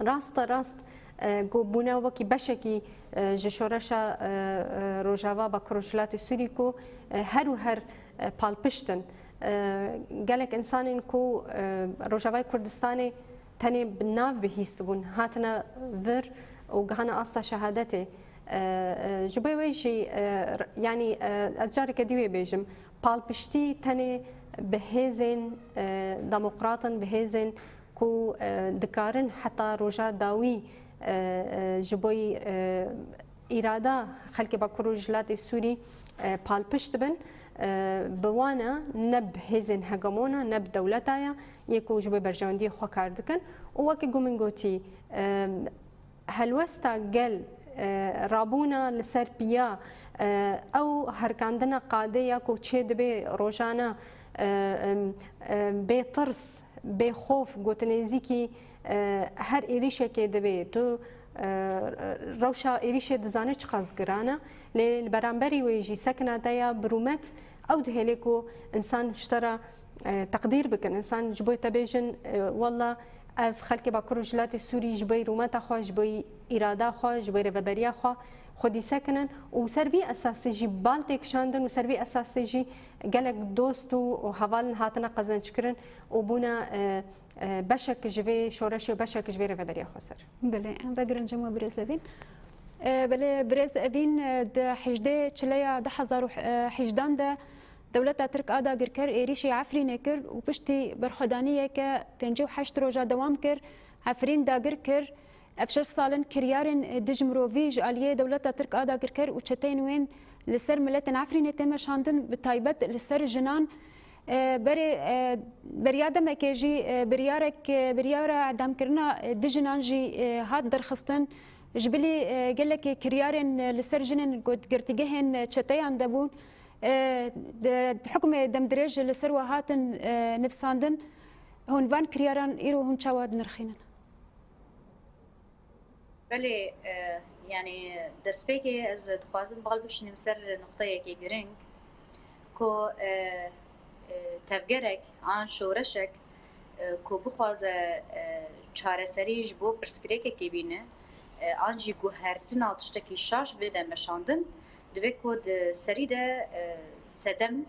Raste rast, e, ku bûne wekî beşekî, e, ji şoreşa, e, e, Rojava Bakur Rojhilatê Sûrî ku, e, her û her, e, palpişt in. E, gelek însanên ku, e, Rojavayê Kurdistanê tenê bi nav bihîstibûn, hatine vir û gihane asta şehadetê. E, e, ji bo wê jî, e, r-, yanî, e, ez careke dî wê bêjim, palpiştî tenê bi hêzên, e, demokrat in, bi hêzên ku, e, dikarin heta roja dawî, e, e, ji bo, e, îrada xelkê Bakur û Rojhilatê Sûrî, e, palpişt bin, e, bi wan e, ne bi hêzên hegemona, ne bi dewleta ye, yê ku ji bo berjewendiyê xwe kar dikin. Û wekî ku min gotî, e, helwesta gel, e, rabûna li ser piya, e, ew herkandina qadê ya ku çê dibe rojane, e, em, e, bê tirs, bê xof, gotinê zîkî, e, her êrîşekê dibe. Tu, e, rewşa êrîşê dizane çiqas giran e. Lê li beramberî wê jî sekina te ya bi rûmet ew dihêle ku însan ji te re, e, teqdîr bikin. Însan ji bo te bêjin, e, walla ev xelkê Bakur û Rojhilatê Sûrî ji bo rûmeta xwe, ji bo îrada xwe, ji bo rêveberiya xwe xwedî sekinin û ser vî esasî jî bal tê kişandin û ser vî esasî jî gelek dost û, û heval hatine qezençkirin û bûne, e, e, beşek ji vê şoreşê û beşek ji vê rêveberiya xweser. Belê, em vegirin cem we birêz Evîn. E, belê, birêz Evîn, e, di hejdê çileya du hezar û hejdan de dewleta Tirk a dagirker êrîşî Efrînê kir û piştî berxwedaniyeke pêncî û heşt roja dewam kir, Efrîn dagir kir. Ev şeş sal in kiryarên, e, dij mirovî ji aliyê dewleta Tirk a dagirker û çeteyên wên li ser miletên Efrînê tê meşandin, bi taybet li ser jinan. E, berê, e, beriya demekê jî, e, biryarek, e, biryara edamkirina, e, du jinan jî, e, hat derxistin. Ji bilî, e, gelekê kiryarên, e, li ser jinên ku di girtîgehên, e, çeteyan de bûn, e, di, di hukmê demdirêj li ser we hatin, e, nivsandin. Hûn van kiryaran îro hûn çawa dinirxînin? Belê, e, yanî destpêkê ez dixwazim bal bişînim ser nuqteyekê girîng ku, e, e, tevgerek an şoreşek, e, ku bixwaze, e, çareserî ji bo pirsgirêkekê bîne, e, an jî guhertina tiştekî şaş bide meşandin, divê ku di serî de, e, sedem,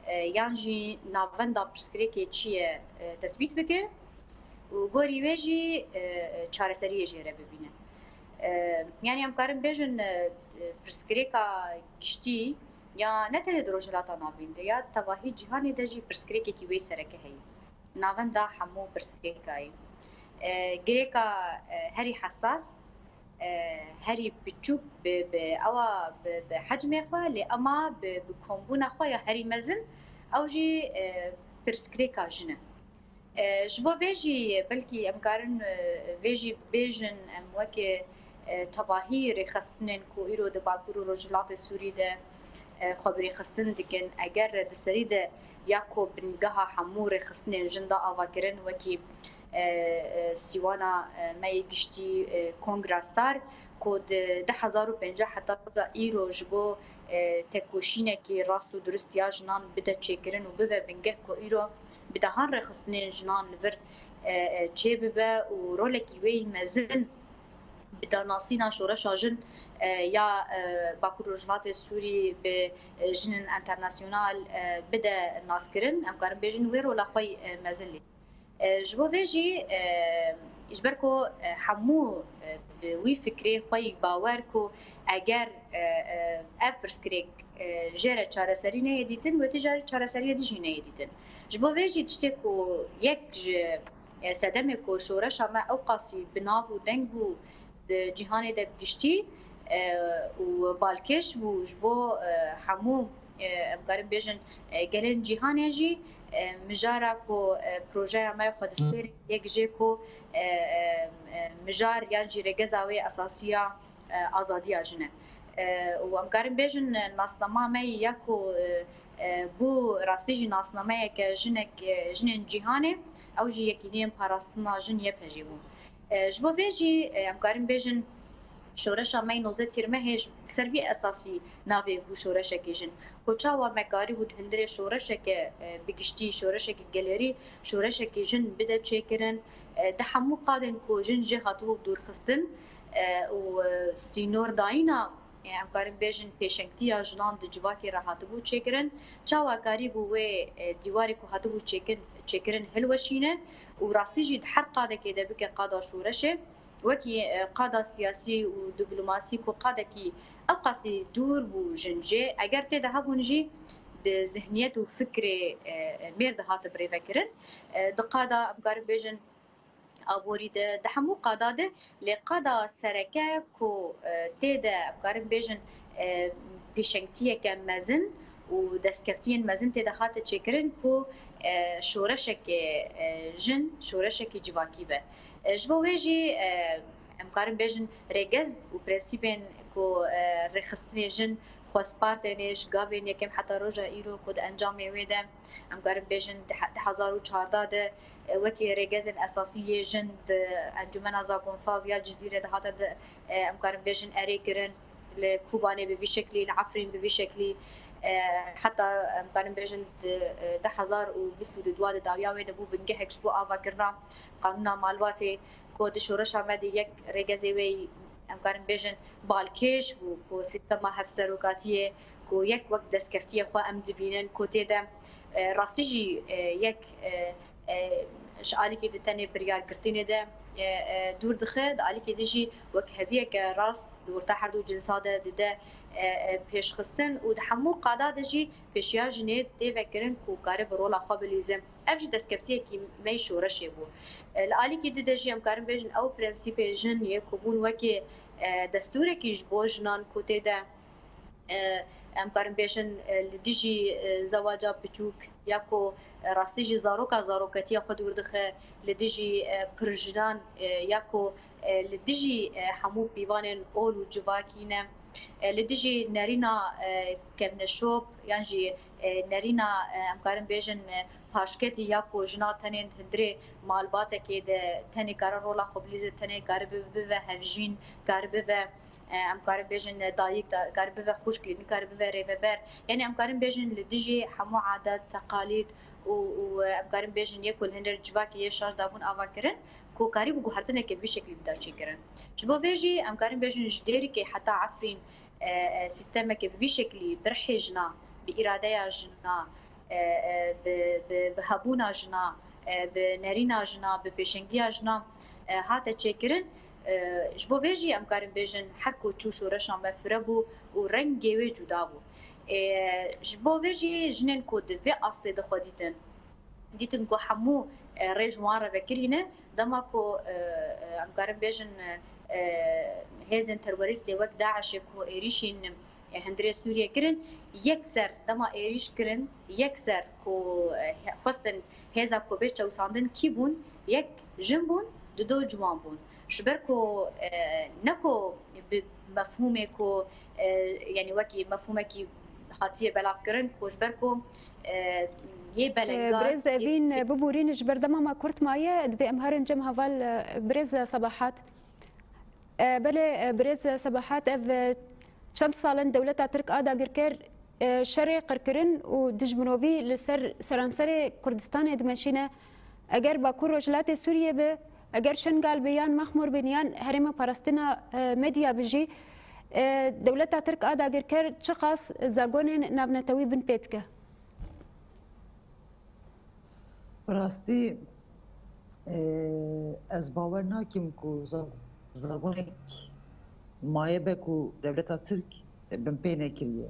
e, yan jî navenda pirsgirêkê çi ye, e, tesbît bike û gorî wê jî, e, çareseriyê jê re bibîne. E, yanî em karin bêjin, e, pirsgirêka giştî ya ne tenê di Rojhilata Navîn de ya tevahî cîhanê de jî pirsgirêkekî wê sereke heye. Navenda hemû pirsgirêkayê. E, girêka, e, herî hesas, e, herî biçûk bi, bi ewa bi, bi hecmê xwe, lê ema bi, bi kombûna xwe ya herî mezin, ew jî, e, pirsgirêka jin e. E, ji bo vê jî belkî em karin, e, vê jî bêjin, em weke, e, tevahî rêxistinên ku îro di Bakur û Rojhilatê Sûrî de, e, xwe bi rêxistin dikin, eger di serî de ya ku bingeha hemû rêxistinên jin da avakirin, wekî, e, e, sîwana, e, me yê giştî, e, Kongra Star, ku di du hezar û pêncî heta roja îro ji bo, e, tekoşînekî rast û durist ya jinan bide çêkirin û bibe bingeh ku îro bi dehan rêxistinên jinan li vir, e, e, çêbibe û rolekî wê yî mezin bi danasîna şoreşa jin, e, ya, e, Bakur Rojhilatê Sûrî bi, e, jinên enternasyonal, e, bide naskirin, em karin bêjin wê rola xwe, e, mezin lîst. E, ji bo vê jî, e, ji ber ku, e, hemû, e, bi wî fikrê xwe yî bawer ku eger, e, e, ev pirsgirêk, e, jê re çareserî neyê dîtin, wê tu carî çareseriyê dijî neyê dîtin. Ji bo vê jî tiştê ku yek ji, e, sedemê ku şoreşa me ew qasî bi nav û deng bû di cîhanê de bi giştî, e, û balkêş bû ji bo, e, hemû, e, em karin bêjin, e, gelên cîhanê jî, e, mijara ku, e, projeya me xwe distêrin yek jê ku, e, e, e, mijar yan jî rêgeza wê esasî ya, e, azadiya jin e. E, û em karin bêjin, e, nasnama me ya ku, e, e, bû rastî jî nasnameyeke jinek, e, jinên cîhanê, ew jî yekîneyên parastina jin Y P J bû. E, ji bo vê jî, e, em karin bêjin, şoreşa me yê nozdeh Tîrmehê ji ser vî esasî navê bû şoreşekê jin. Ku çawa me karîbû di hundirê şoreşeke, e, bi giştî, şoreşekî gelerî, şoreşekî jin bide çêkirin, e, di hemû qadên ku jin jê hatibû dûrxistin, e, û, e, sînordayîna, e, em karin bêjin pêşengtiya jinan di civakê re hatibû çêkirin. Çawa karîbû wê, e, dîwarê ku hatibû çêkin-, çêkirin hilweşîne û rastî jî di her qadekê de bike qada şoreşê, wekî, e, qada siyasî û diplomasî ku qadekî ew qasî dûr bû jin jê, eger tê de hebûn jî bi zihniyet û fikrê, e, mêr dihate birêvekirin. E, di qada, em karin bêjin, aborî de, di hemû qada de, lê qada sereke ku, e, tê de, em karin bêjin, e, pêşengtiyeke mezin û destkeftiyên mezin tê de hate çêkirin ku, e, şoreşeke, e, jin, şoreşekî civakî be. E, ji bo wê jî, e, em karin bêjin rêgez û prensîpên ku, e, rêxistinê jin xwespar têne ji gavên yekem heta roja îro ku di encamê wê de, em karin bêjin di he-, du hezar û çardeh de, e, wekî rêgezên esasî yê jin di Encûmena Zakonsaz ya Cizîrê de hate di, e, em karin bêjin erê kirin, li Kobanê bi vî şeklî, li Efrîn bi vî şeklî, e, heta em karin bêjin di, e, du hezar û bîst û du de dawiya wê de bû bingehek ji bo avakirina qanûna malbatê, ku di şoreşa me de yek rêgezê wê, em karin bêjin, balkêş bû, ku sîstema hevserokatiyê ku yek wek destkeftiyê xwe em dibînin, ku tê de, e, rastî jî, e, yek, e, e, ji alîkî di tenê biryargirtinê de, e, e, dûr dixe, di alîkî di jî wek heviyeke rast di orta her du cinsa de dide, e, e, pêşxistin û di hemû qada de jî pêşiya jinê tê vekirin ku kare bi rola xwe bilîze. Ev jî destkeftiyekî me yî şoreşê bû. E, li alîkî di de jî em karin bêjin ew prensîpê jin yê ku bûn wekî, e, destûrekî ji bo jinan ku tê de, e, em karin bêjin, e, li dijî, e, zewaca piçûk ya ku, e, rastî jî zaroka zaroketiya xwe dûr dixe, li dijî, e, pirjinan, e, ya ku, e, li dijî, e, hemû pîvanên ol û civakî ne, e, li dijî nerîna, e, kevneşop yan jî, e, nerîna, e, em karin bêjin, e, paşketî ya ku jina tenê hundirê malbatekê de tenê kare rola xwe bilîze, tenê kare bibe, bibe hevjîn, kare bibe, E, em karin bêjin dayik, da-, kare bibe xwişkî, nikare bibe rêveber. Yanî em karin bêjin li dijî hemû adet, teqalîd û, û, e, em karin bêjin yê ku li hinder civakê yê şaş dabûn ava kirin, ku karîbû guhertineke bi vî şeklî bida çêkirin. Ji bo vê jî em karin bêjin ji Dêrikê heta Efrîn, e, e, sîstemeke bi vî şeklî bi rihê jina, bi îradeya jina, e, e, bi, bi, bi hebûna jina, e, bi nerîna jina, bi pêşengiya jina, e, hate çêkirin. E, ji bo vê jî em karin bêjin her ku çû şoreşa me fire bû û rengê wê cuda bû. E, ji bo vê jî jinên ku di vê astê de xwe dîtin, dîtin ku hemû, e, rê ji wan re vekirî ne, dema ku, e, e, em karin bêjin, e, hêzên terorîstê wek DAIŞê ku êrîşîn, e, hundirê Sûriyê kirin, yekser dema êrîş kirin, yekser ku, e, he-, xwestin hêza ku bê çewsandin kî bûn, yek jin bûn, dido ciwan bûn. Ji ber ku, e, ne ku bi mefhûmê ku, e, yanî wekî mefhûmekî hatiye belavkirin ku ji ber ku, e, yê belengaz, Birêz Evîn, biborîn, ji ber dema me kurt maye, divê em herin cem heval, e, birêz Sebahat. E, belê, e, birêz Sebahat, ev, e, çend sal in dewleta Tirk a dagirker, e, şerê qirkirin û dijmirovî li ser seranserê Kurdistanê dimeşîne. Eger Bakur Rojhilatê Sûriyê be, eger Şengal be yan Mexmûr bin yan herêma parastina, e, Medya bi jî, e, dewleta Tirk a dagirker çiqas zagonên navnetewî bin pê dike? Bi rastî, e, ez bawer nakim ku za-, zagonek maye be ku dewleta Tirk binpê nekiriye.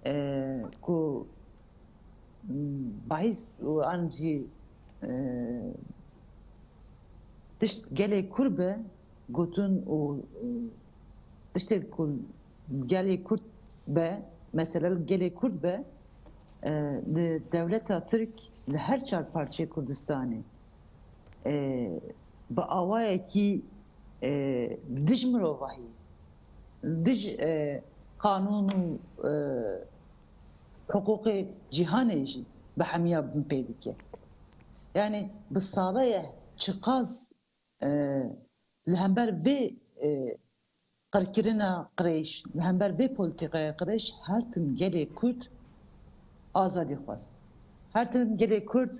E, ku, m, bahîs û an jî, e, tişt gelê Kurd be, gotin û, e, tiştê ku gelê Kurd be, mesele gelê Kurd be, e, li dewleta Tirk li her çar parçeyê Kurdistanê, e, bi awayekî, e, dij mirovahî, dij, e, qanûn û, e, hiqûqê cîhanê jî bi hemiya bin pê dike. Yanî bi sala ye çiqas, e, li hember vê, e, qirkirina qirêj, li hember vê polîtîkaya qirêj her tim gelê Kurd azadî xwest. Her tim gelê Kurd,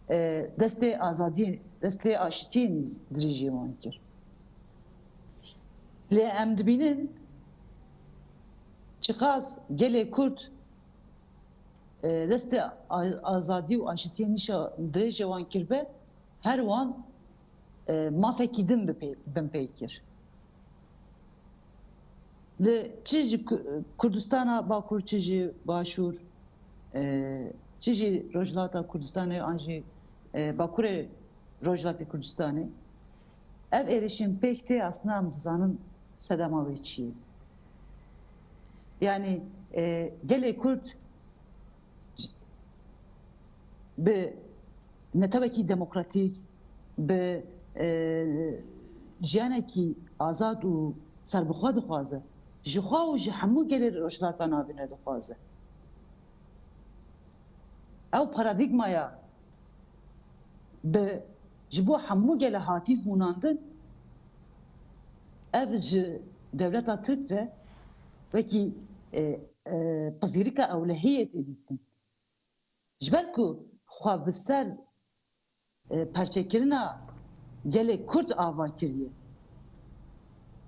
e, destê azadiyê, destê aşitiyê nîz dirêjê wan kir. Lê em dibînin çiqas gelê Kurd, e, destê a-, azadî û aşitiyê nîşa dirêjê wan kirbe, her wan, e, mafekî din bi pê-, bin pê kir. Li çi ji Ku-, Kurdistana Bakur, çi ji Başûr, e, çi jî Rojhilata Kurdistanê an jî, e, Bakurê Rojhilatê Kurdistanê, ev êrişên pêk tê, aslında em dizanin sedema wê çi ye. Yanî, e, gelê Kurd bi netewekî demokratîk, bi, e, jiyanekî azad û serbixwe dixwaze. Ji xwe û ji hemû gelê Rojhilata Navîn re dixwaze. Ew paradîgmaya bi, ji bo hemû gele hatî hûnandin, ev ji dewleta Tirk re wekî, e, e, pizgirika ewlehiyê tê dîtin. Ji ber ku xwe bi ser, e, perçekirina gelê Kurd ava kiriye.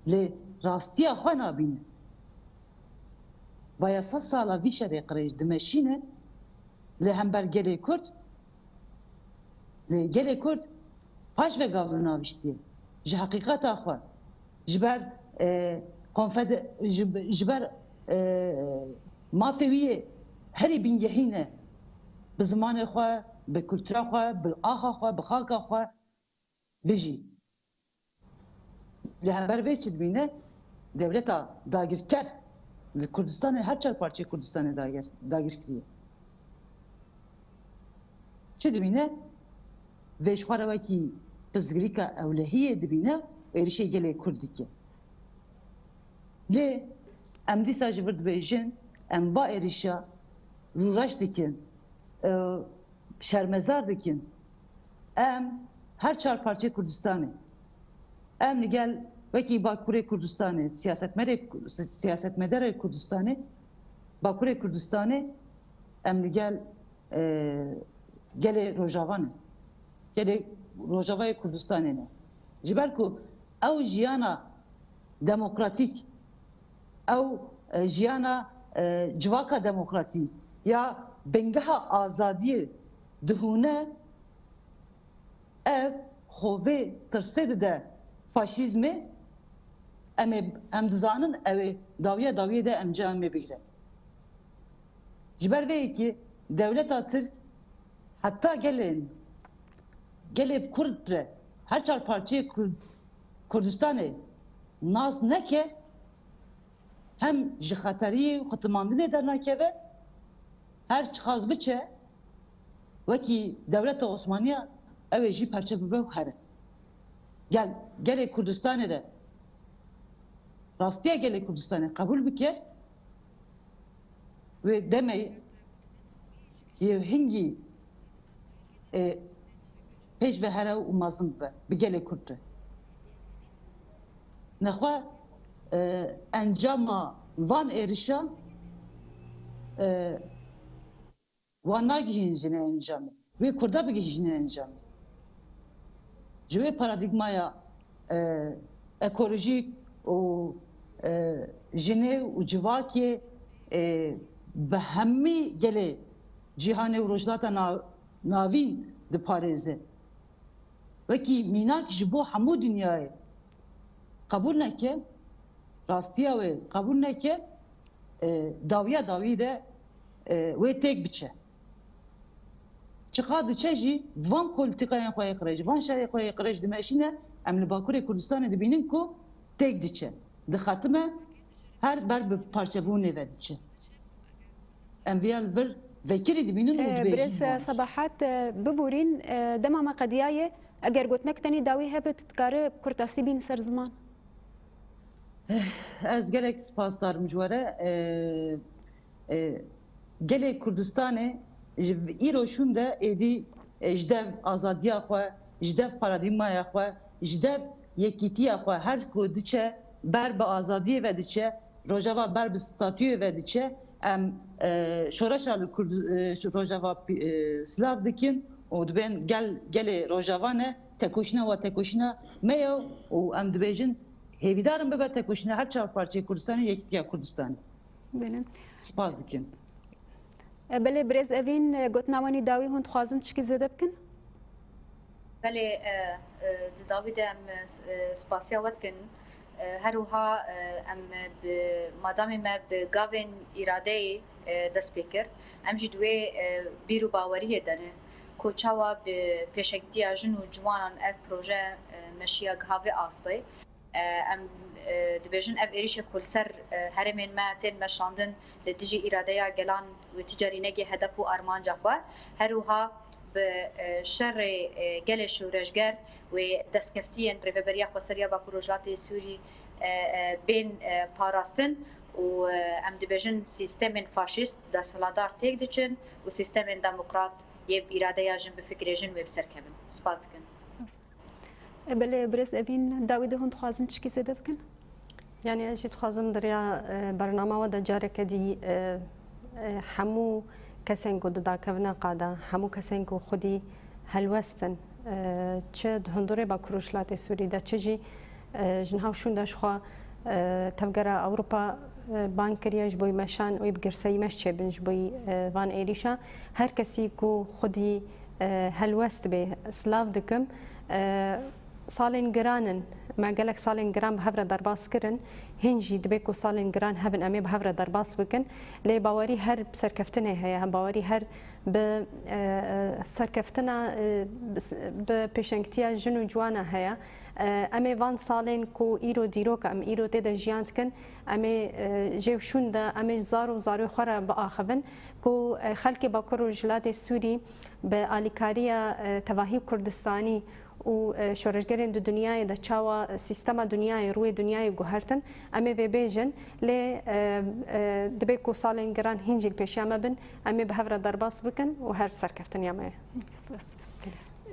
Lê rastiya xwe nabîne. Vaya sed sala vî şerê qirêj dimeşîne li hember gelê Kurd. Lê gelê Kurd paş ve gavûn aviştiye. Ji heqîqeta xwe, ji ber, e, konfede-, ji, ji ber, e, mafê wî yê herî bingehîn e. Bi zimanê xwe, bi kultura xwe, bi axa xwe, bi xaka xwe bijî. Li hember vê çi dibîne? Dewleta dagirker li Kurdistanê, her çar parçeyê Kurdistanê dagir, dagir kiriye. Çi dibîne? Vê ji xwe re wekî pizgirîka ewlehiyê dibîne, êrişê gelê Kurd dike. Lê em dîsa ji vir dibêjin, em va êrişa rûreş dikin, e, şermezar dikin. Em her çar parçeyê Kurdistanê, em li gel Wekî Bakurê Kurdistanê, siyasetmerê, siyasetmedarê Kurdistanê, Bakurê Kurdistanê em li gel, e, gelê Rojava ne. Gelê Rojavayê Kurdistanê ne. Ji ber ku ew jiyana demokratîk, ew, e, jiyana, e, civaka demokratî ya bingeha azadiyê dihûne, ev xwe vê tirsê dide faşîzmê, em ê, em dizanin ew ê dawiya dawiyê de em cihê me bigire. Ji ber vê yekê dewleta Tirk heta gelên, gelê Kurd re, her çar parçeyê Kurd, Kurdistanê nas neke, hem ji xeteriyê û xitimandinê dernakeve, her çiqas biçe, wekî dewleta Osmaniya ew ê jî perçe bibe û here. Gel, gelê Kurdistanê re, rastiya gelê Kurdistanê qebûl bike, wê demê yê hingî, e, pêş ve here û mezin bibe bi gelê Kurd re. Nexwe, e, encama van êrişa, e, wan nagihîjine encamê. Wê Kurda bigihîjine encamê. Ji wê paradîgmaya, e, ekolojîk û, e, jinê û civakê, e, bi hemî gelê cîhanê û Rojhilata Nav-, Navîn diparêze. Wekî mînak ji bo hemû dinyayê qebûl neke, rastiya wê qebûl neke, e, dawiya dawî de, e, wê têk biçe. Çiqas diçe jî van polîtîkayên xwe yê qirêj, van şerê xwe yê qirêj dimeşîne, em li Bakurê Kurdistanê dibînin ku têk diçe, dixetime, her ber bi parçebûnê ve diçe. Em viya li vir vekirî dibînin û Ee, dibêjin Birêz, e, Sebahat, e, biborîn, e, dema me qediyaye, eger gotinek tenê dawî hebe, tu dikare bi kurtasî bîn ser ziman? Ez gelek spasdar im ji we re. E, e, gelê Kurdistanê ji v-, îro şûn de êdî, e, ji dev azadiya xwe, ji dev paradîgmaya xwe, ji dev yekîtiya xwe, her ku diçe ber bi azadiyê ve diçe, Rojava ber bi statûyê ve diçe, em, e, şoreşa li Kurd-, e, Rojava, e, silav dikin û dibên gel, gelê Rojava ne, tekoşîna we tekoşîna me ye û em dibêjin hêvîdar im bibe tekoşîna her çar parçeyê Kurdistanê, yekîtiya Kurdistanê. Belê. Spas dikin. E, belê, birêz Evîn, e, gotina we nî dawî hûn dixwazin tişkî zêde bikin? Belê, e, e, di dawî de em, e, s-, e, spasiya we dikin. E, her wiha, e, em bi madamê me bi gavên îradeyê, e, dest pê kir. Em jî di wê, e, bîr û baweriyê de ne ku çawa bi pêşengtiya jin û ciwanan ev proje, e, meşiya giha vê astê. E, em, e, dibêjin ev êrîşê ku li ser, e, herêmên me tên meşandin li dijî îradeya gelan wê ti carî negê hedef û armanca xwe. Her wiha bi, e, şerê, e, gelê şoreşger wê destkeftiyên Rêveberiya Xweseriya Bakur Rojhilatê Sûrî, e, e, bên, e, parastin û, e, em dibêjin sîstemên faşîst desthilatdar têk diçin û sîstemên demokrat yê bi îradeya jin, bi fikrê jin wê bi ser kevin. Spas dikin. E, belê, birêz Evîn, dawî de hûn dixwazin tişkî zêde bikin? Yanî ez jî dixwazim di riya, e, bernama we de careke dî, e, e, hemû kesên ku di dakevina qada, hemû kesên ku xwedî helwest in, e, çi di hundurê Bakur Rojhilatê Sûrî de, çi jî, e, ji niha şûn de ji xwe, e, Tevgera Ewropa, e, bang kiriye ji bo meşan û bi girseyî meş çêbin ji bo, e, van êrîşa. Her kesî ku xwedî, e, helwest bê, silav dikim. E, Salên giran in. Me gelek salên giran bi hev re derbas kirin. Hîn jî dibe ku salên giran hebin, em ê bi hev re derbas bikin. Lê bawerî her bi serkeftinê heye, hem bawerî her bi, e, e, serkeftina, e, bi s-, bi pêşengtiya jin û ciwana heye. E, em ê van salên ku îro dîrok e, em îro tê de jiyan dikin, em ê, e, jê û şûn de, em ê zar û zarê xwe re biaxivin ku, e, xelkê Bakur Rojhilatê Sûrî bi alîkariya, e, tevahî Kurdistanî û, e, şoreşgerên di dinyayê de çawa sîstema dinyayê, rûyê dinyayê guhertin, em ê vê bêjin, lê, e, e, dibe ku salên giran hîn jî li pêşiya me bin, em ê bi hev re derbas bikin û her serkeftiniya me ye. Spas.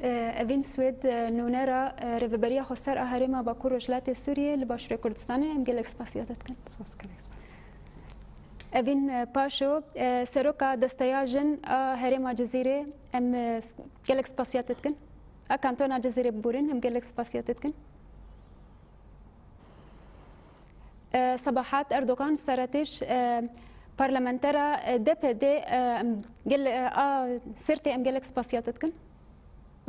Evîn Swêd, e, nûnera, e, Rêveberiya Xweser a Herêma Bakur Rojhilatê Sûriyê li Başûrê Kurdistanê, em gelek spasiya te dikin. Spas, gelek spas. Evîn, e, Paşo, e, Seroka Desteya Jin a Herêma Cizîrê, em, e, gelek spasiya te dikin. A Kantona Cizîrê bibûrin, em gelek spasiya te dikin. E, Sebahat Erdogan, Seretiş, e, parlamentera, e, D P D, e, em gel-, e, a Sirtê, em gelek spasiya te dikin.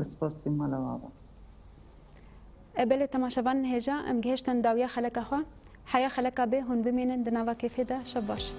Spas, dê mala we ava. E, belê temaşevanên hêja, em gihiştin dawiya xeleka xwe. Heya xeleka bê, hûn bimînin di nava kêfê de. Şev baş.